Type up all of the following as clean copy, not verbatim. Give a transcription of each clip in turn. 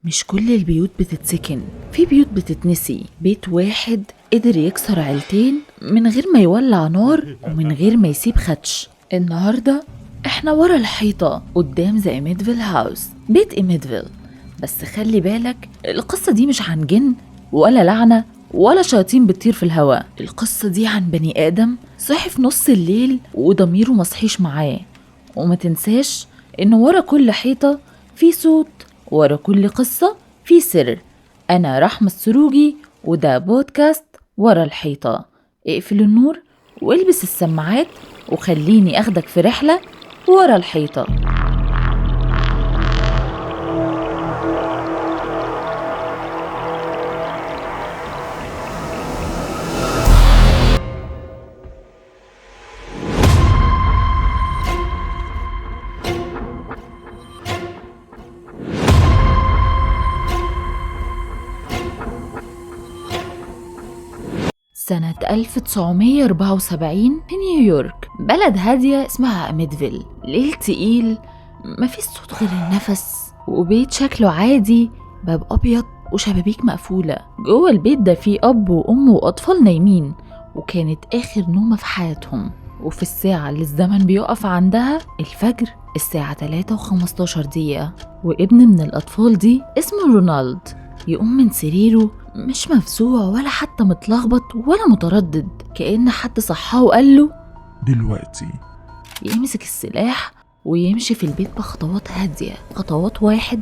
مش كل البيوت بتتسكن، في بيوت بتتنسي. بيت واحد قدر يكسر عيلتين من غير ما يولع نار ومن غير ما يسيب خدش. النهاردة احنا ورا الحيطة قدام The Amityville House، بيت إيميتفيل. بس خلي بالك، القصة دي مش عن جن ولا لعنة ولا شياطين بتطير في الهواء. القصة دي عن بني آدم صحي في نص الليل وضميره مصحيش معاه. وما تنساش إن ورا كل حيطة في صوت، ورا كل قصة في سر. أنا رحمة السروجي، وده بودكاست ورا الحيطة. اقفل النور والبس السماعات وخليني أخدك في رحلة ورا الحيطة. سنة 1974 في نيويورك، بلد هادية اسمها أميتفيل. ليل تقيل، مفيش صوت غير النفس، وبيت شكله عادي، باب أبيض وشبابيك مقفولة. جوه البيت ده فيه أب وأم وأطفال نايمين، وكانت آخر نومة في حياتهم. وفي الساعة اللي الزمن بيقف عندها، الفجر، الساعة 3:15، وابن من الأطفال دي اسمه رونالد يقوم من سريره مش مفزوع ولا حتى متلخبط ولا متردد، كأن حد صحاه وقال له دلوقتي. يمسك السلاح ويمشي في البيت بخطوات هادية، خطوات واحد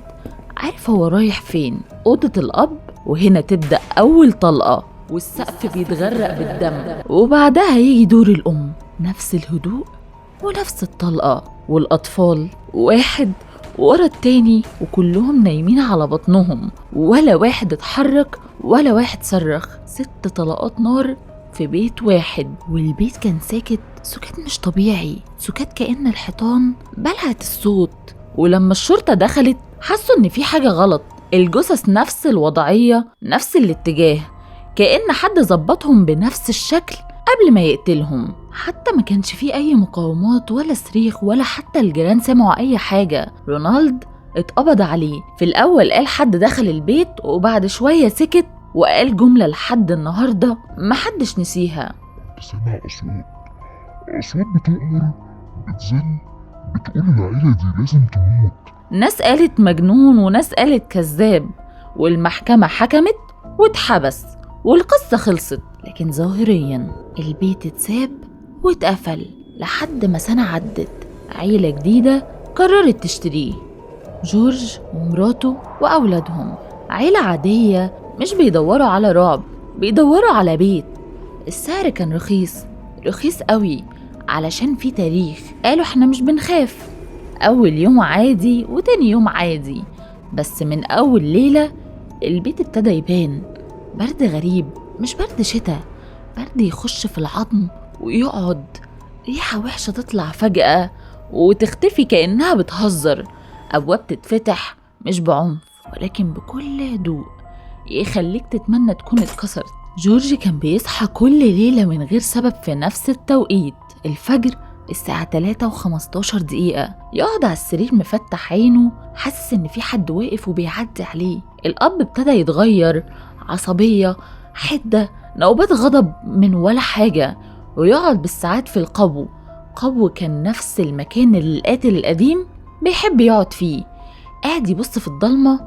عارف هو رايح فين، أوضة الأب. وهنا تبدأ أول طلقة والسقف بيتغرق بالدم، وبعدها يجي دور الأم، نفس الهدوء ونفس الطلقة، والأطفال واحد ورا التاني وكلهم نايمين على بطنهم، ولا واحد اتحرك ولا واحد صرخ. 6 طلقات نار في بيت واحد، والبيت كان ساكت سكات مش طبيعي، سكات كأن الحيطان بلعت الصوت. ولما الشرطة دخلت حسوا ان في حاجة غلط، الجثث نفس الوضعية نفس الاتجاه، كأن حد ظبطهم بنفس الشكل قبل ما يقتلهم. حتى ما كانش فيه أي مقاومات ولا صريخ ولا حتى الجيران سمعوا أي حاجة. رونالد اتقبض عليه. في الأول قال حد دخل البيت، وبعد شوية سكت وقال جملة لحد النهاردة محدش نسيها. كنت سامع أصوات بتؤمر، بتزن، بتقول العيلة دي لازم تموت. ناس قالت مجنون وناس قالت كذاب، والمحكمة حكمت واتحبس والقصة خلصت. لكن ظاهريا البيت اتساب واتقفل لحد ما سنة عدت. عيلة جديدة قررت تشتريه، جورج ومراته وأولادهم. عيلة عادية، مش بيدوروا على رعب، بيدوروا على بيت. السعر كان رخيص، رخيص قوي، علشان في تاريخ. قالوا احنا مش بنخاف. أول يوم عادي وتاني يوم عادي، بس من أول ليلة البيت ابتدى يبان برد غريب، مش برد شتاء، برد يخش في العظم ويقعد، ريحة وحشة تطلع فجأة وتختفي كأنها بتهزر، أبواب تتفتح مش بعنف ولكن بكل هدوء يخليك تتمنى تكون اتكسرت. جورج كان بيصحى كل ليلة من غير سبب في نفس التوقيت، الفجر الساعة 3:15، يقعد على السرير مفتح عينه، حاسس إن في حد واقف وبيعدي عليه. الأب ابتدى يتغير، عصبية، حدة، نوبات غضب من ولا حاجة، ويقعد بالساعات في القبو. قبو كان نفس المكان اللي القاتل القديم بيحب يقعد فيه، قاعد يبص في الضلمة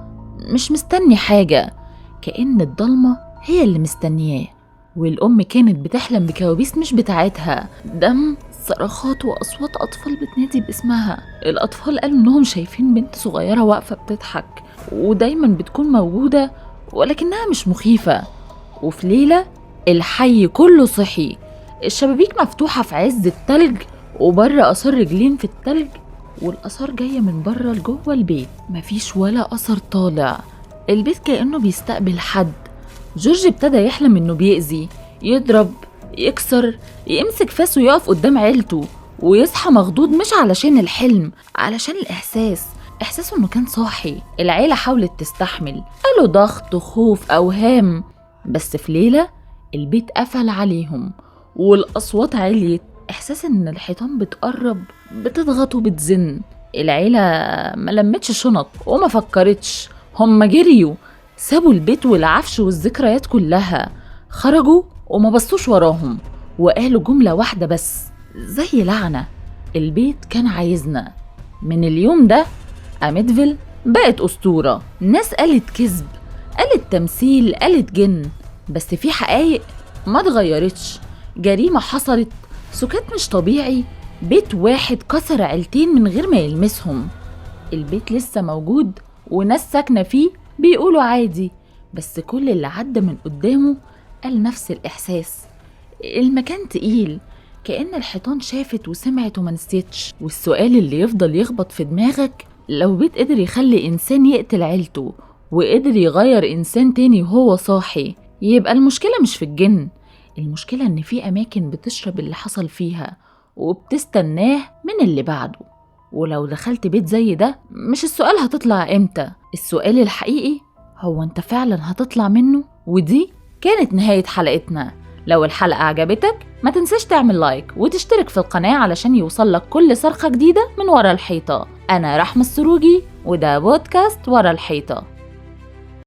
مش مستني حاجة، كأن الضلمة هي اللي مستنياه. والأم كانت بتحلم بكوابيس مش بتاعتها، دم، صرخات، وأصوات أطفال بتنادي باسمها. الأطفال قالوا إنهم شايفين بنت صغيرة واقفة بتضحك، ودايما بتكون موجودة ولكنها مش مخيفة. وفي ليلة الحي كله صحي، الشبابيك مفتوحة في عز التلج، وبره آثار رجلين في التلج، والآثار جاية من بره لجوه البيت، مفيش ولا أثر طالع. البيت كأنه بيستقبل حد. جورج ابتدى يحلم إنه بيأذي، يضرب، يكسر، يمسك فاس ويقف قدام عيلته، ويصحى مخضوض، مش علشان الحلم، علشان الإحساس، إحساسه إنه كان صاحي. العيلة حاولت تستحمل، قالوا ضغط، خوف، أوهام، بس في ليلة البيت قفل عليهم والأصوات عليت، إحساس إن الحيطان بتقرب، بتضغط وبتزن. العيلة ما لمتش شنط وما فكرتش هم جريوا، سابوا البيت والعفش والذكريات كلها، خرجوا وما بصوش وراهم، وقالوا جملة واحدة بس زي لعنة: البيت كان عايزنا. من اليوم ده أميتفيل بقت أسطورة. ناس قالت كذب، قالت تمثيل، قالت جن، بس في حقايق ما اتغيرتش. جريمة حصلت، سكات مش طبيعي، بيت واحد كسر عيلتين من غير ما يلمسهم. البيت لسه موجود وناس ساكنة فيه بيقولوا عادي، بس كل اللي عدى من قدامه قال نفس الإحساس. المكان تقيل، كأن الحيطان شافت وسمعت وما نسيتش. والسؤال اللي يفضل يخبط في دماغك: لو بيت قدر يخلي إنسان يقتل عيلته وقدر يغير إنسان تاني وهو صاحي، يبقى المشكلة مش في الجن، المشكلة إن في أماكن بتشرب اللي حصل فيها وبتستناه من اللي بعده. ولو دخلت بيت زي ده، مش السؤال هتطلع إمتى، السؤال الحقيقي هو أنت فعلا هتطلع منه؟ ودي كانت نهاية حلقتنا. لو الحلقة عجبتك ما تنساش تعمل لايك وتشترك في القناة علشان يوصلك كل صرخة جديدة من ورا الحيطة. أنا رحمة السروجي، وده بودكاست ورا الحيطة.